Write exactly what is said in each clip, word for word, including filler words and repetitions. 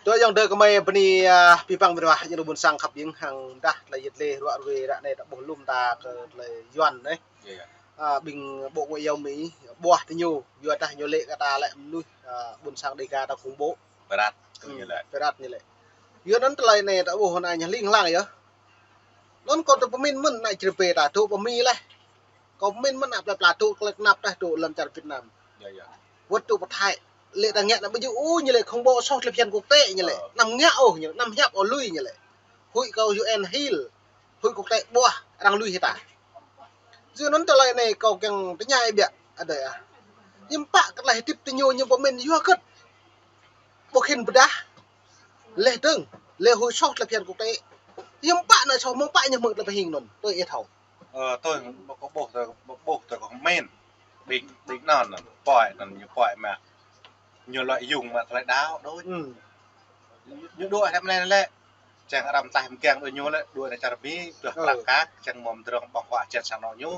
Tơ ayŏng adơi gơmơi bơni, ah, pơpŭ păng mơnuă, ayŏng adơi ƀôn sang khăp ƀing hăng dah tơlơi yet lĕ ruă ruai ră anai ta ƀuh lŏm ta kơ tơlơi Yuan anai. Iya, iya. Ah, ƀing Bộ Ngoại giao Mi, ƀuah tơ ñu, yua dah ñu lĕ kơ ta lĕ mơnuih, ah, ƀôn sang Đêga ta khủng bố. Pơrăt, kơ ñu lĕ. Pơrăt ñu lĕ. Yua anŭn tơlơi anai ta ƀuh anai ñu hling hlang yơh. Anŭn kâo tŭ pơmĭn mơ̆n anai črê pê ta tŭ pơmĭn lĕ. Kâo pơmĭn mơ̆n ană plơi pla tŭ klĕ tơnap tah tŭ lŏn čar Việt Nam. Iya, iya. Wơ̆t tŭ pơthai. Lĕ ta ngă ană ƀu djơ̆ ôh ñu lĕ khủng bố soh tơlơi phiăn quốc tế ñu lĕ. Anăm ngă ôh ñu, anăm hiăp ôh lui ñu lĕ. Huĭ kơ U N hil. Huĭ quốc tế ƀuah arăng lui hĭ ta. Yua anŭn tơlơi anai kâo kiăng tơña ih biă adơi ah. Hiư̆m pă kơ tơlơi hơdip tơ ñu ñu pơmĭn yua hơget. Ƀu khĭn pơdah. Lĕ dơ̆ng, lĕ huĭ soh tơlơi phiăn quốc tế. Hiư̆m pă anai soh mơ̆ng pă ñu hmư̆ tơlơi pơhing anŭn. Tui ih thâo. Ơ, tui, ƀu ƀuh tui, ƀu ƀuh tui kơ mĭn. Ƀing, ƀing anŭn, anŭn, pơhiăp anŭn, ñu pơhiăp mă. Ñu lăi yŭng mă tơlơi đaŏ đôč. Ñu đuaĭ hĭ mơ̆ng anai lĕ. Čang arăng tlaih mơgang đuaĭ ñu lĕ, đuaĭ anai čar Mi, đuaĭ prăk kăk, čang mơ̆ng drŏng ƀơ̆ng huă čen sang anŏ ñu.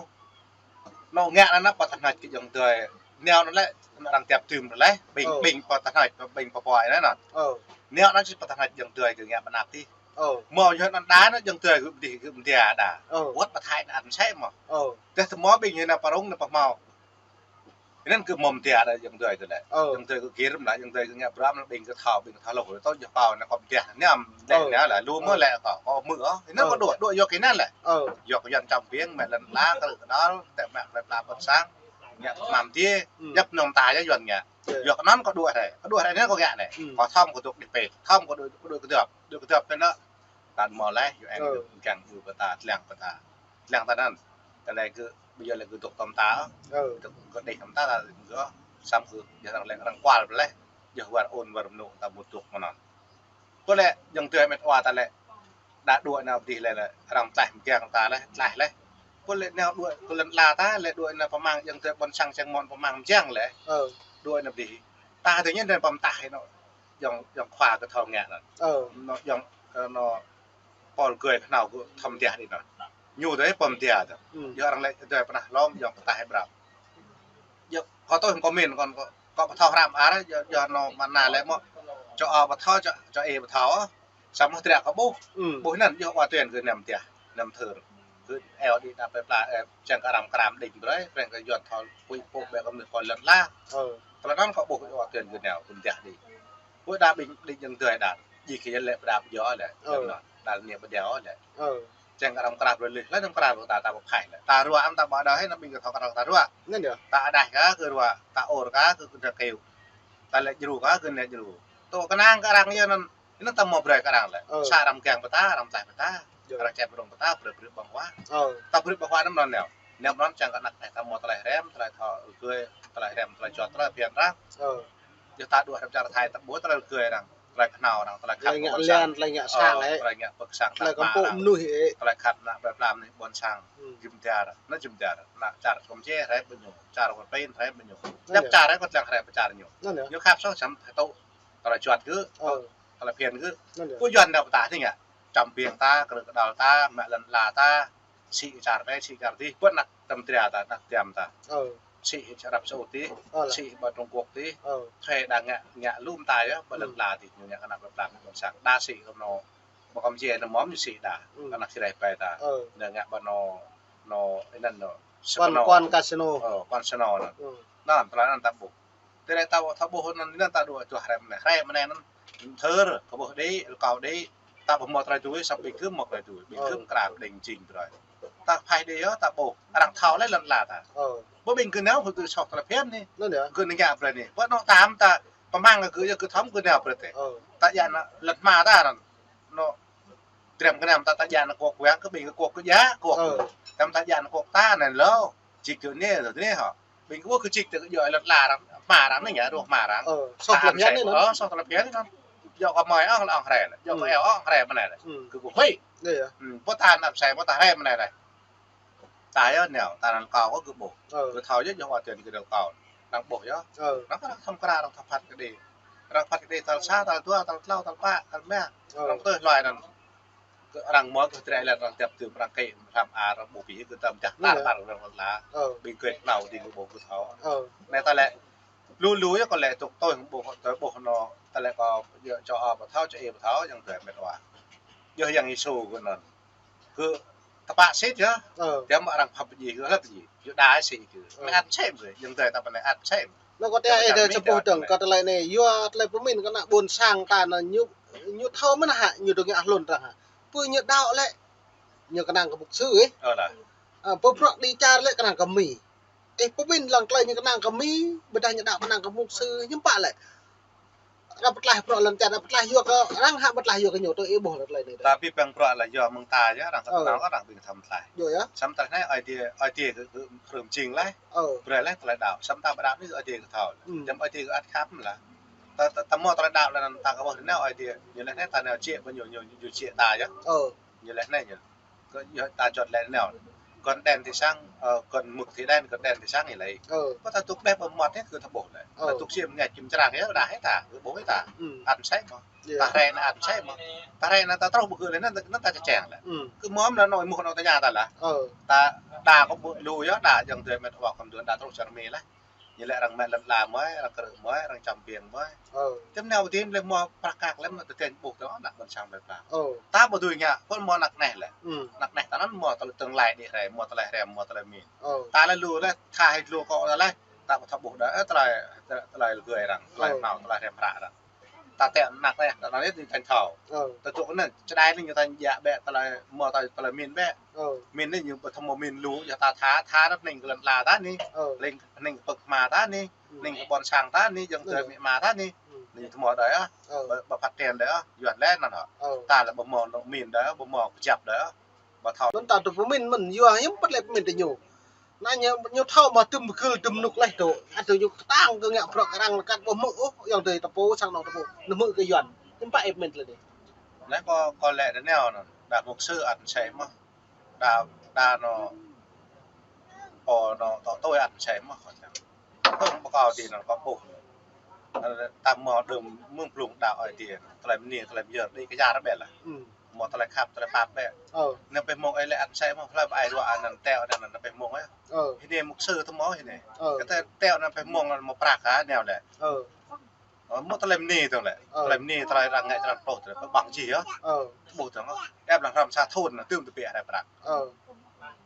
Anŏ ngă anŭn pơtah hnač kơ ayŏng adơi. Nao anŭn lĕ, arăng tiap tŭm lĕ, ƀing, ƀing pơtah hnač, ƀing pơpơhiăp anŭn. Nao anŭn či pơtah hnač ayŏng adơi kơ ngă ƀơi anăp tih. Mơ̆ yơh anŭn đa anŭn ayŏng adơi gơ̆ pơdih gơ̆ mơdia đa. Wơ̆t pơthai anŭn sĕ mơ̆. Tơdah tơmơ̆ ƀing yơh anŭn pơrŭng anŭn pơhmâo. Anŭn kơ mơ̆ mơdia đa ayŏng adơi tơlơi. Ayŏng adơi kơ gir mơ̆n, ayŏng adơi kơ ngă bram, ƀing kơ thâo, ƀing kơ thâo lŏ, tơl jơh pao anŭn kơ mơdia. Anŭn lĕ anŭn lĕ, lu mơ̆ lĕ kơ, kơ mơ̆ ôh. Anŭn kơ đuaĭ, đuaĭ yua kơ anŭn lĕ. Yua kơ Yuan čăm biêng, mă lŏn ala, kơ kơdal, tĕ mă plơi pla ƀôn sang. Ngă mơ̆ng mơdia, djŏp nong ta yơh Yuan ngă. Yua kơ anŭn kơ đuaĭ rai, kơ đuaĭ rai anŭn kơ ngă anai. Kơ thâo kơ dŏ đih pê, thâo kơ đuaĭ, kơ đuaĭ kơdŏp, đuaĭ kơdŏp anŭn. Tăn mơ̆ lĕ, Yuan kơ kiăng ư pơtă, tlang pơtă. Tlang ta anŭn. Tơlơi kơ, ƀu djơ̆ lĕ kơ dŏ tơm ta. Dŏ kơ đih tơm ta, ta kơ, samơ̆ kơ, yơh arăng lĕ, arăng kual lĕ. Yơh war ôn war mơnŭ ta mŭt dŏ mơnŭn. Pô lĕ, ayŏng adơi met wa ta lĕ. Đa đuaĭ anŭn pơdih lĕ, lĕ, arăng tlaih mơgang ta lĕ, tlaih lĕ. Pô lĕ nao đuaĭ, kơ lŏn ala ta, lĕ đuaĭ anŭn pơmang, ayŏng adơi ƀôn sang čang mơ̆n pơmang mơjang lĕ. Đuaĭ anŭn pơdih. Ta tơ ñu anŭn pơm tah anŭn. Ayŏng, ayŏng khua kơ thâo ngă anŭn. Anŭn ayŏng, anŭn pôl gơi kơnao kơ thâo mơdia đih anŭn. Ñu tơ pơm mơdia tơ. Yơh arăng lĕ tơ pơnah lŏm, ayŏng pơtah hĭ brăp. Yơh, kơ tui kơ mĭn kơ, kơ, kơ pơthâo hrăm ar, yơh, yơh anŭn mơ̆n anai lĕ mơ̆. Čô a pơthâo, čô, čô ê pơthâo. Samơ̆ triă kơ ƀuh. Ƀuh anŭn, yơh wa tuyên kơ nem tiah, nem thơr. Kơ eo đĭ đa plơi pla, ơ, čang kơ arăng kram đing brơi, preng kơ Yuan thâo, pui pô ƀĕ kơ mơnuih kơ lŏn ala. Tơlơi anŭn kơ ƀuh wa tuyên kơ neo, kơ mơdia đih. Wơ̆t đa ƀing đĭ ayŏng adơi đa, djik kơ yơh lĕ pơđap yơh lĕ. Anŭn, đa lĕ pơđiâo lĕ. Čang kơ arăng krap lĕ lĕ, lĕ anŭn krap ta, ta ƀu phaih lĕ. Ta ruă anŭn ta ƀu đaŏ hĭ anŭn ƀing kơ thâo kơ arăng ta ruă. Anŭn yơh. Ta đaih kơ kơ ruă, ta ôr kơ kơ ta kêu. Ta lĕ djru kơ kơ nĕ djru. Tơ kơnang kơ arăng yơh anŭn, anŭn ta mơ̆ brơi kơ arăng lĕ. Sa arăng kiăng pơtă, arăng tlaih pơtă. Arăng čep rông pơtă, brơi brơi ƀơ̆ng huă. Ta brơi ƀơ̆ng huă anŭn anŭn neo. Neo anŭn čang kơ anăp ta mơ̆ tơlơi hrăm, tơlơi thâo rơgơi, tơlơi hrăm, tơlơi čuăt, tơlơi phiăn arăng. Yơh ta đuaĭ hrăm čar Thái ta ƀuh tơlơi rơgơi arăng. Tơlơi kơnao arăng, tơlơi khăp tơlơi ngă ƀôn sang. Lĕ, tơlơi ngă pơk sang, tơlơi kơpŭ mơnuih ê. Tơlơi khăp ană plơi pla mơnuih ƀôn sang. Jum dar, anŭn jum dar. Ană čar Kampuchia rai ƀing ñu, čar Philippin rai ƀing ñu. Djŏp čar rai kơ tơlơi rai pơ čar ñu. Ñu khăp soh čăm tŭ. Tơlơi čuăt kơ, tơlơi phiăn kơ. Pô Yuan đa pơtă tih ngă. Čăm biêng ta, kơ kơdal ta, mă lŏn ala ta. Sĭ čar anai, sĭ čar dih, ƀu anăp tơm tria ta, anăp tiam ta. Sĭ Arab Saudi dih, sĭ ƀơi Trung Quốc dih, Thái đa ngă, ngă lŏm ta yơh, ƀơi lŏn ala dih, ñu ngă kơ anăp plơi pla ƀôn sang. Đa sĭ kơ anŭn, ƀơi Kampuchia anŭn mơ̆n ñu sĭ đa, kơ anăp Jrai pai ta. Ñu ngă ƀơi anŭn, anŭn, anŭn, anŭn, kuan, kuan casino. Ơ, kuan casino anŭn. Anŭn, tơlơi anŭn ta ƀuh. Tơlơi ta, ta ƀuh anŭn, anŭn ta đuaĭ, đuaĭ hrăm anai, hrăm anai anŭn, thơr, kơ ƀuh đĭ, rơkâo đĭ, ta ƀuh mơ̆ tơlơi tui, samơ̆ ƀing kơ mơ̆ tơlơi tui, ƀing kơ krap đing jing brơi. Ta phaih đĭ yơh, ta ƀuh, arăng thâo lĕ lŏn ala ta. Ƀu ƀing kơ neo, ƀu tui soh tơlơi phiăn anai. Kơ anai ngă brơi anai. Ƀu anŭn tam ta, pơmang kơ kơ yơh kơ thâo kơ neo brơi tih. Ta djă anŭn, lŏn hma ta anŭn. Anŭn, Trem kơ nem ta ta djă anŭn kŏk wang kơ ƀing kơ kŏk kơ djă kŏk. Tam ta djă anŭn kŏk ta anŭn lŏ. Čik kơ anai, tơ anai hŏ. Ƀing kơ kŏk kơ čik tơ kơ djơ̆ lŏn ala arăng, hma arăng anai ngă, rŏh hma arăng. Soh tơlơi phiăn anŭn. Ơ, soh tơlơi phiăn anŭn. Djơ̆ kơ mơi ŏng, ŏng hrăm anai. Djơ̆ kơ eo ŏng hrăm anai. Kơ kŏk hĭ. Pô ta anăp sai, pô ta hrăm anai. Ta yơh neo, ta anŭn kâo kơ kơ ƀuh. Kơ thâo yơh, yơh wa tuyên kơ neo kâo. Arăng ƀuh yơh. Arăng kơ arăng thâo krap, arăng thâo phat kơđi. Arăng phat kơđi tal sa, tal dua, tal klâo, tal pă, tal rơma. Arăng tơl hluai anŭn. Kơ arăng mơ̆ kơ trai lĕ arăng tiap tŭm arăng kĕ hrăm ar arăng ƀuh pih kơ tơm čah tar tar arăng lŏn ala. Ƀing kơ nao đing kơ ƀuh kơ thâo. Anai ta lĕ. Lu lu yơh kơ lĕ tŭk tui ƀuh, tui ƀuh anŭn. Tơlơi kâo yua čô ƀu thâo, čô ih ƀu thâo, yua tơlơi met wa. Yua Yang Yêsu kơ anŭn. Kơ tơpă sĭt yơh. Ơ. Tơdah mă arăng pap pơjing kơ lăp pơjing. Yua đa sĭt kơ. Ơ. Anai ăt sem kơ. Yua tơlơi ta pơnai ăt sem. Anŭn kâo tơña ih tơ čơpŭh dơ̆ng kơ tơlơi anai. Yua tơlơi pơmĭn kơ ană ƀôn sang ta anŭn ñu, ñu thâo mơ̆n hă, ñu dŏ ngă hlŭn arăng hă. Pơ ñu đaŏ lĕ. Ñu kơnang kơ mục sư ih. Ơ lah. Ơ, pơ bruă đi čar lĕ kơnang kơ Mi. Ih pơmĭn lăng tơlơi ñu kơnang kơ Mi, ƀôdah ñu đaŏ kơnang kơ mục sư, hiư̆m pă lĕ. Arăng pơtlaih bruă lŏn čar, arăng pơtlaih yua kơ, arăng hă pơtlaih yua kơ ñu tui ih ƀuh lĕ tơlơi anai. Tapi pơ̆ng bruă lĕ yua mơ̆ng ta yơh, arăng kơ tơnap arăng ƀing tham tlaih. Yua yơh. Samơ̆ tơlơi anai Aê Diê, Aê Diê kơ, kơ hrŏm jing laih. Ơ. Brơi laih tơlơi đaŏ, samơ̆ ta ƀu đaŏ anai Aê Diê kơ thâo. Hmm. Jăm Aê Diê kơ ăt khăp mơ̆n lah. Ta, ta, ta mơ̆ tơlơi đaŏ lĕ anŭn ta kơ ƀuh anai Aê Diê, ñu laih anai ta nao jĕ ƀơi ñu, ñu, ñu jĕ ta yơh. Ơ. Ñu laih anai ñu. Kơ yua ta čŏt lĕ nao. Gơ̆n đen ti sang, ơ, gơ̆n mŭk ti đen, gơ̆n đen ti sang ñu lĕ. Ơ. Kơ ta tŭk đeh ƀơi mơmŏt hĕ kơ ta ƀuh lĕ. Ơ. Ta tŭk sim ngă čim črang yơh, đa hĕ ta, kơ ƀuh hĕ ta. Hmm. Ăt sem mơ̆n. Yơh. Ta rai anai ăt sem mơ̆n. Ta rai anai ta truh ƀơi gơ̆ lĕ anŭn, anŭn ta čơčeng lĕ. Hmm. Kơ mơ̆ anŭn anŭn ih mơ̆ anŭn tơña ta lah. Ơ. Ta, đa kơ ƀuh lu yơh, đa yua tơlơi met wa kơ mơ̆ đa truh čar Mi lah. Ñu lĕ arăng mă lŏn ala mơ̆, arăng krư̆ mơ̆, arăng čăm ƀing mơ̆. Ơ. Tơm nao ƀu tĭm lĕ mơ̆ prăk kăk lĕ mơ̆ tơtĕn ƀuh tơ̆ ană ƀôn sang lĕ prăk. Ơ. Ta ƀu dưi ngă, pơ̆n mơ̆ ană kơneh lĕ. Hmm. Ană kơneh ta anŭn mơ̆ tơlơi tương lai đĭ rai, mơ̆ tơlơi hrăm, mơ̆ tơlơi min. Ơ. Ta lĕ lu lĕ, tha hĭ lu kâo lĕ, ta ƀu thâo ƀuh đa, ơ, tơlơi, tơlơi, tơlơi lơgơi arăng, tơlơi hnâo, tơlơi hrăm hră arăng. Ta tĕ ană kơneh, ta anŭn lĕ ñu tañ thâo. Ơ. Ta tŭk anŭn, čơđai anai ñu tañ djă ƀĕ tơlơi, mơ̆ tơlơi, tơlơi min ƀĕ. Ơ. Min anai ñu ƀu thâo mơ̆ min lu, yua ta tha, tha ră hnĭng kơ lŏn ala ta anai. Ơ. Hnĭng, hnĭng kơ pơ̆k hma ta anai. Hmm. Hnĭng kơ ƀôn sang ta anai, yua tơlơi mĭ ma ta anai. Hmm. Anai tơmơ̆ đơi ah. Ơ. Ƀu, ƀu phat ten đơi ah, yua lĕ anŭn ah. Ơ. Ta lĕ ƀu mơ̆ anŭn min đơi ah, ƀu mơ̆ kơjăp đơi ah. Ƀu thâo. Anŭn ta tŭ pơmĭn mơ̆n, yua hiư̆m pă lĕ pơmĭn tơ ñu. Anai ñu, ñu thâo mơ̆ tơm kơ tơm nuk leh tŭ. Ăt tŭ ñu kơtang kơ ngă bruă kơ arăng lĕ kăt ƀu hmư̆ ôh, yua tơlơi ta pô sang anŭn ta pô. Anŭn hmư̆ kơ Yuan. Hiư̆m pă ih pơmĭn tơlơi anai. Anai kâo, kâo lĕ đa nao anŭn. Đa mục sư ăt sem mơ̆n. Đa, đa anŭn, ơ, anŭn tŏ tui ăt sem mơ̆n kâo čang. Tơ̆ng ƀu kâo ti anŭn kâo ƀuh. Ơ, ta mơ̆ đưm mơ̆ng blung đaŏ Aê Diê. Tơlơi mơni, tơlơi mơyơr, đĭ kơ yar ƀĕ lah. Hmm. Mơ̆ tơlơi khăp, tơlơi pap ƀĕ. Ơ. Anŭn pơmĭn ih lĕ ăt sem mơ̆n, hlơi ƀu ai ruă anŭn tĕ anŭn, anŭn pơmĭn ih. Ơ. Hĭ anai mục sư tơmơ̆ hĭ anai. Ơ. Kơ tĕ, tơlơi anŭn pơmĭn anŭn mơ̆ prăk hă anai lĕ. Ơ. Ơ, mơ̆ tơlơi mơni tơ̆ng lĕ. Ơ. Tơlơi mơni, tơlơi arăng ngă črăn pơtô tơlơi, ƀơ̆ng jih yơh. Ơ. Ƀuh tơ̆ng, ơ. Ĕp lăng hrăm sa thŭn anŭn tơm tơbiă rai prăk. Ơ.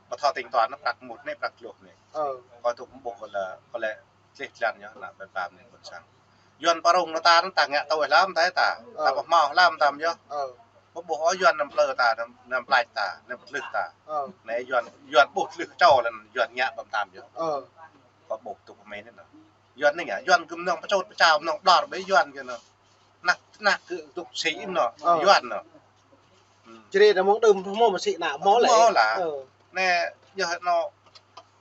Ƀu thâo tính toán anŭn prăk mŭt anai prăk luh anai. Ơ. Kâo tŭ ƀuh kơ lĕ, kơ lĕ tlih tlan yơh, ană pơpam anai ƀôn sang. Yuan pơrŭng anŭn ta anŭn ta ngă tui lăm ta ta. Ơ. Ta ƀu hmâo lăm ta yơh. Ơ. Ƀu ƀuh ôh Yuan anăm plư ta, anăm, anăm plač ta, anăm pơtlưh ta. Ơ. Anai Yuan, Yuan ƀuh tlưh čô lĕ Yuan ngă ƀăm tam yơh. Ơ. Kâo ƀuh tŭ kơ mơi anai anŭn. Yuan anai ngă, Yuan kơ mơnơ̆ng pơčôt pơčao mơnơ̆ng đor ƀơi Yuan kơ anŭn. Ană, ană kơ tŭk sĭ mơnơ̆ng, ơ, Yuan anŭn. Hmm. Čơrê ta mơ̆ng đưm hmâo mơ̆ sĭ ană hmâo lĕ. Hmâo lah. Ơ. Anai, yơh anŭn,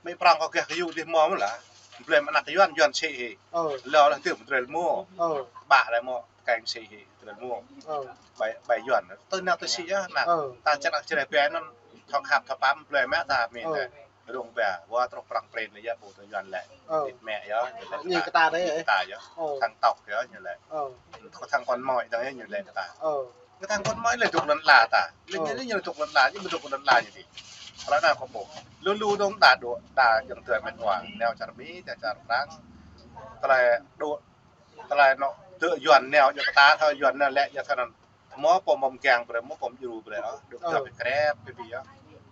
mơi prong kâo gah kơ yŭ dih hmâo mơ̆n lah. Blơi mơ̆ ană Yuan, Yuan sĭ hĭ. Ơ. Lơ lah tơm drel mơ̆. Ơ. Ƀă lĕ mơ̆ keng sĭ hĭ drel mơ̆. Ơ. Ƀai, ƀai Yuan. Tui anai tui sĭ yơh ană. Ơ. Ta čang čơrê ƀai anŭn thâo khăp thâo pap blơi mă ta min. Ơ. Rông ƀă, wa truh prang prin lĕ yơh, ƀu tui Yuan lĕ. Ơ. Đĭt mĕ yơh, ñu lĕ ñu kơ ta. Kơ ta yơh. Ơ. Thang tŏk yơh, ñu lĕ. Ơ. Kơ thang kon mơi dơ̆ng yơh, ñu lĕ kơ ta. Ơ. Kơ thang kon mơi lĕ dŏ lŏn ala ta. Lĕ, ơ, ñu, ñu dŏ lŏn ala, ñu ƀu dŏ lŏn ala ñu đĭ. Kơ anŭn kâo ƀuh. Lu lu dơ̆ng đa dŏ, đa yơ̆ng tơlơi met wa, nao čar Mi, nao čar Prang. Tơlơi dŏ, tơlơi anŭn, tơ Yuan nao, yua kơ ta thâo Yuan nao lĕ, yua thâo anŭn. Mơ̆ pô mơ̆ng kiăng brơi, mơ̆ pô mơ̆ng djru brơi, ơ. Dŏ, ơ, dŏ pơkrep, pơbi yơh.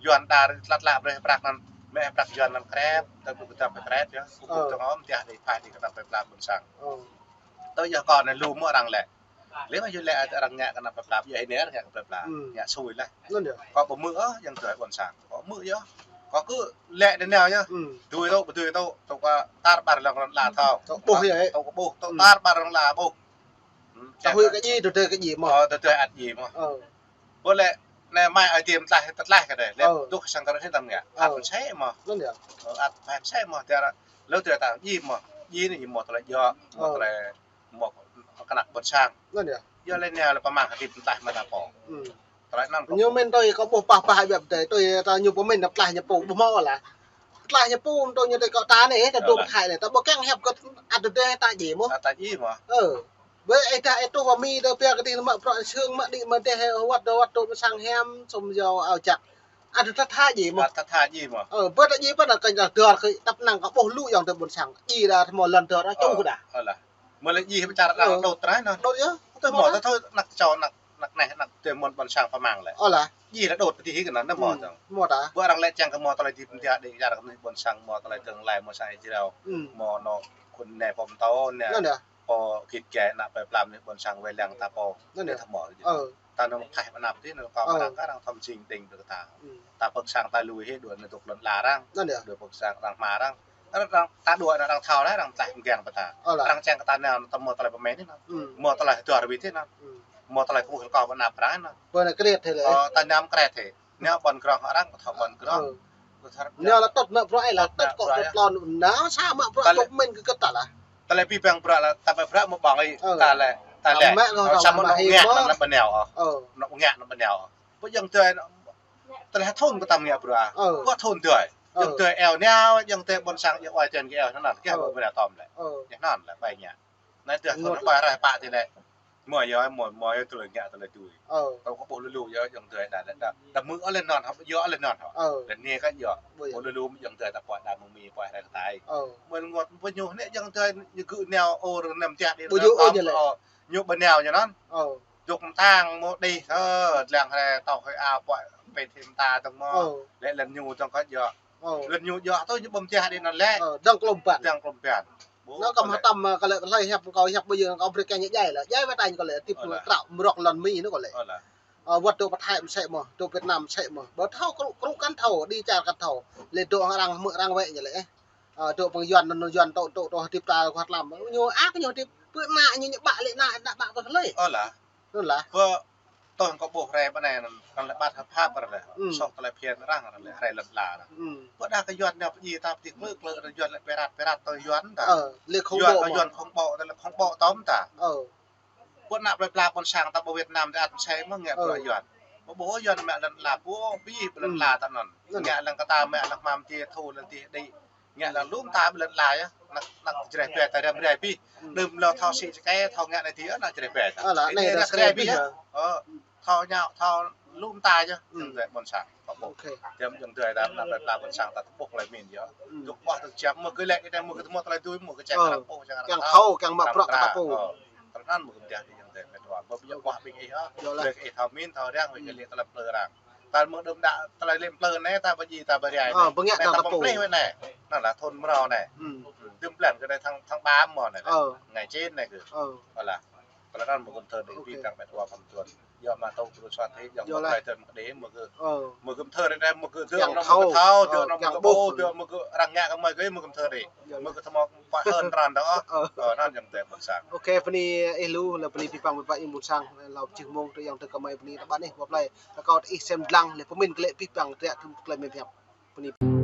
Yuan đa tlat lă brơi prăk anŭn, mĕ prăk Yuan anŭn krep, tơl dŏ dŏ pơkrep yơh. Ơ. Kơ ƀuh tơ̆ng ôm tiah đĭ phai đĭ kơ ta pơplam ƀôn sang. Ơ. Tơ yơh kâo anai lu mơ̆ arăng lĕ. Lĕ mơ̆ yơh lĕ arăng ngă kơ ană pơplam, yơh anai arăng ngă kơ pơplam. Hmm. Ngă sui lah. Anŭn yơh. Kâo ƀu hmư̆ ôh, yơh tơlơi ƀôn sang. Kâo hmư̆ yơh. Kâo kơ lĕ anai nao yơh. Hmm. Dui tŭ, ƀu dui tŭ, tŭ kơ tar ƀar lŏn ala thâo. Tŭ ƀuh yơh, ơ. Tŭ kơ ƀuh, tŭ, hmm, tar ƀar lŏn ala ƀuh. Hmm, ta huĭ kơ djai, tơdơi kơ djai mơ̆. Ơ, tơdơi ăt djai mơ̆. Ơ. Ƀu lĕ, anai mai Aê Diê mơ̆ tlaih, ta tlaih kơ đơi. Lĕ, ơ, dŏ sang kơ rơh anai ta ngă. Ơ. Ăt sem mơ̆. Anŭn yơh. Ơ, ăt sem mơ̆. Tơdơi, lu tơdơi ta djai mơ̆. Djai anai djai mơ̆ tơlơi djơ̆, mơ̆, ơ, tơlơi mơ̆ kơ ană ƀôn sang. Anŭn yơh. Yua lĕ anai lĕ pơmang hơdip mơ̆ tlaih mơ̆ ta pô. Hmm. Tơlơi anŭn kâo ƀuh. Ñu mĭn tui kâo ƀuh pah pah biă tui, tui ta ñu pơmĭn tơlơi tlaih ñu pô, ƀu hmâo lah. Tlaih ñu pô tui ñu tui kâo ta anai, ta dŏ pơ Thái anai, ta ƀu kiăng hiăp kơ ăt tơdơi ta djai mơ̆. Ăt ta djai mơ̆. Ơ. Ƀơi ih ta ih truh pơ Mi tơ pia kơ dih mă bruă sương mă đĭ mă dêh, wăt dŏ wăt dŏ mơ̆ng sang hiam, sum yâo ao jak. Ăt ta tha djai mơ̆. Ăt ta tha djai mơ̆. Ơ, ƀơi ta djai pơ anai kơ ta dơr kơ tăp năng kâo ƀuh lu yơ̆ng tơ ƀôn sang. Djai đa hmâo lŏn dơr, ơ, čuh đa. Ơ lah. Mơ̆ lĕ djai pơčar arăng đôt tơrai anŭn. Đôt yơh. Tơl hmâo tơl thâo anăk čô anăk, anăk neh anăk tơl mơ̆n ƀôn sang pơmang lĕ. Ơ lah. Djai lĕ đôt pơdih kơ anŭn, hmâo tơl. Hmâo tah. Ƀu arăng lĕ čang kơ hmâo tơlơi djai pơdih đĭ čar kơ mơnuih ƀôn sang, hmâo tơlơi tương lai, hmâo sang Israel. Hmâo anŏ khul anai pô mơtô anai. Anŭn yơh. Pô git gai anăk plơi pla mơnuih ƀôn sang wai lăng ta pô. Anŭn yơh. Anai ta hmâo. Ơ. Ta anŭn thâo pơanăp tih anŭn kơ arăng kơ arăng thâo mơsing đing brơi kơ ta. Ta pơ̆k sang ta lui hĭ đuaĭ anŭn tŭk lŏn ala arăng. Anŭn yơh. Đuaĭ pơ̆k sang arăng hmua arăng. Arăng, arăng ta đuaĭ anŭn arăng thâo lah, arăng tlaih mơgang pơ ta. Ơ lah. Arăng čang kơ ta anŭn ta hmâo tơlơi pơmĭn anŭn. Hmâo tơlơi hơduah rơwĭt anŭn. Hmâo tơlơi kơkuh kơ kâo pơanăp arăng anŭn. Pơ anai kret hĭ lĕ. Ơ, ta anăm kret hĭ. Anai ƀôn krong arăng, kơ thâo ƀôn krong. Ơ. Kơ thâo anai lah tŏt mă bruă ih lah, tŏt kơ tŏt lŏn anŭn, sa mă bruă tŏt mơ̆n kơ kơt ta lah. Tơlơi pĭ păng bruă lah, ta mă bruă mơ̆ ƀơ̆ng ih, ta lĕ, ta lĕ. Samơ̆ anŏ ngă anŏ ƀơneo. Anŏ ngă anŏ ƀơneo. Ƀu jing tui, tơlơi thun kơ ta mă ngă bruă. Ƀu thun tui. Jing tui eo nao, jing tui ƀôn sang, jing oai tui kơ eo, anŭn, kơ ƀơneo tơm lĕ. Anŭn lĕ, ƀai ngă. Anai tui thun ƀai rai pă tih lĕ. Hmâo yơh, hmâo, hmâo yơh tơlơi ngă tơlơi tui. Ơ. Tơl kơ ƀuh lu lu yơh, jing tui đa đa đa. Đa mơ̆ ôh lĕ anŭn hŏ, yơh ôh lĕ anŭn hŏ. Ơ. Đa anai kơ yơh. Ƀuh lu lu jing tui ta pơ̆k đa mơ̆ng Mi pơ̆k rai kơ tai. Ơ. Mơ̆n ngŏt pơñu anai jing tui ñu gơ̆ nao ôr năm tiah đĭ. Ƀuh yơh ôh jơh lĕ. Ñu ƀơneo ñu anŭn. Ơ. Dŏ mơtang mơ̆ đih, ơ, lăng rai tŏ hơi ao pơ̆k pĕ thim ta tơng mơ̆. Ơ. Lĕ lŏn ñu tơng kơ yơh. Ơ. Lŏn ñu yơh tui ñu ƀơ̆m tiah đĭ anŭn lĕ. Ơ, dơ̆ng klôm păn. Dơ̆ng klôm păn. Anŭn kơ mơtam, ơ, kơ lĕ kơ hlơi hiăp kâo hiăp ƀu djơ̆ kâo brơi kơ ñu djai lah. Djai wơ̆t tơña kâo lĕ, tip krao mrŏk lŏn Mi anŭn kâo lĕ. Ơ, wơ̆t dŏ pơ Thái mơsĕ mơ̆, dŏ Việt Nam mơsĕ mơ̆. Ƀu thâo kru, kru kăn thâo, đĭ čar kăn thâo. Lĕ dŏ arăng mơ̆ arăng wĕ ñu lĕ. Ơ, dŏ pơ Yuan anŭn Yuan tŏ tŏ tŏ hơdip ta kơ hơtlam. Ñu ăt ñu hơdip pơ anai ñu ñu ƀă lĕ anai, anai ƀă pơ hlơi. Ơ lah. Anŭn lah. Pơ tơl kơ ƀuh rai pơ anai anŭn, arăng lĕ ƀăt hơp hăp arăng lĕ. Soh tơlơi phiăn arăng, arăng lĕ rai lŏn ala arăng. Ƀu đa kơ Yuan nao pơdjai ta pơdjai klơ klơ arăng Yuan lĕ pơrat pơrat tơl Yuan ta. Ơ, lĕ khŏng ƀô̆ mơ̆. Yuan khŏng ƀô̆ tơl khŏng ƀô̆ tơm ta. Ơ. Ƀu anăk plơi pla ƀôn sang ta ƀơi Việt Nam ta ăt mơsĕ mơ̆ ngă bruă Yuan. Ƀu ƀuh Yuan mă lŏn ala ƀu pơdjai lŏn ala ta anŭn. Ngă lăng kơ ta mă lăng hmam tih thu lăng tih đĭ. Ngă lăng lŏm ta ƀơi lŏn ala yơh. Anăk, anăk Jrai ƀai ta răm rai pĭ. Đưm lŏ thâo sĭ čơkĕ, thâo ngă anai tih, anăk Jrai ƀai ta. Ơ lah, anai anăk Jrai ƀai yơh. Ơ, thâo ñu, thâo lŏm ta yơh. Jing tui ƀôn sang. Kơ ƀuh. Jing tui ta anăk plơi pla ƀôn sang ta tơpŭk tơlơi pơmĭn yơh. Tŭk ƀuh tŭk čăm mơ̆ kơ lĕ, ih ta mơ̆ kơ tơmŏt tơlơi tui mơ̆ kơ čang kơ pô čang kơ thâo. Kiăng thâo, kiăng mă bruă kơ ta pô. Ơ, tơl anŭn mơ̆ kơ mơdah đĭ jing tui mĕt wa. Ƀu ƀu ƀuh ƀing ih ôh. Yơh lah. Ƀing ih thâo pơmĭn, thâo răng, ƀing ih lĕ tơlơi plơi arăng. Ta mơ̆ đưm đă tơlơi lĕ plơi anai ta pơdjai ta pơrai. Ơ, anai. Bơngă ta ta pơplih wĕ anai. Anŭn lah thun mrâo anai. Đưm blan kơ anai tháng, tháng ba mơ̆ anai. Ơ. Ngày chín anai kơ. Ơ. Ơ lah. Tơlơi anŭn mơ̆ kơ thơ đĭ pĭ păng mĕt wa pơm tuan. Yua mă tŏ kơ suat hĭ, yua mă tơlơi thơ mơ̆ kơ đĭ mơ̆ kơ. Mơ̆ kơ thơ đĭ anai mơ̆ kơ thơ anŭn mơ̆ kơ thâo, thơ anŭn mơ̆ kơ ƀuh, thơ mơ̆ kơ arăng ngă kơ mơi kơ mơ̆ kơ thơ đĭ. Mơ̆ kơ thâo mơ̆ pă hơn tran dŏ. Ơ, anŭn jing tui ƀôn sang. Ôkê, bơni ih lu, lĕ bơni pĭ păng ƀai ƀai ih ƀôn sang, lăp čih mơ̆ng tơ yang tơ kơmơi bơni tơƀan ih, ƀu plơi. Kâo tơ ih sem dlăng, lĕ pơmĭn kơ lĕ pĭ păng tơlơi tŭ tơlơi mĕm hiăp. Bơni.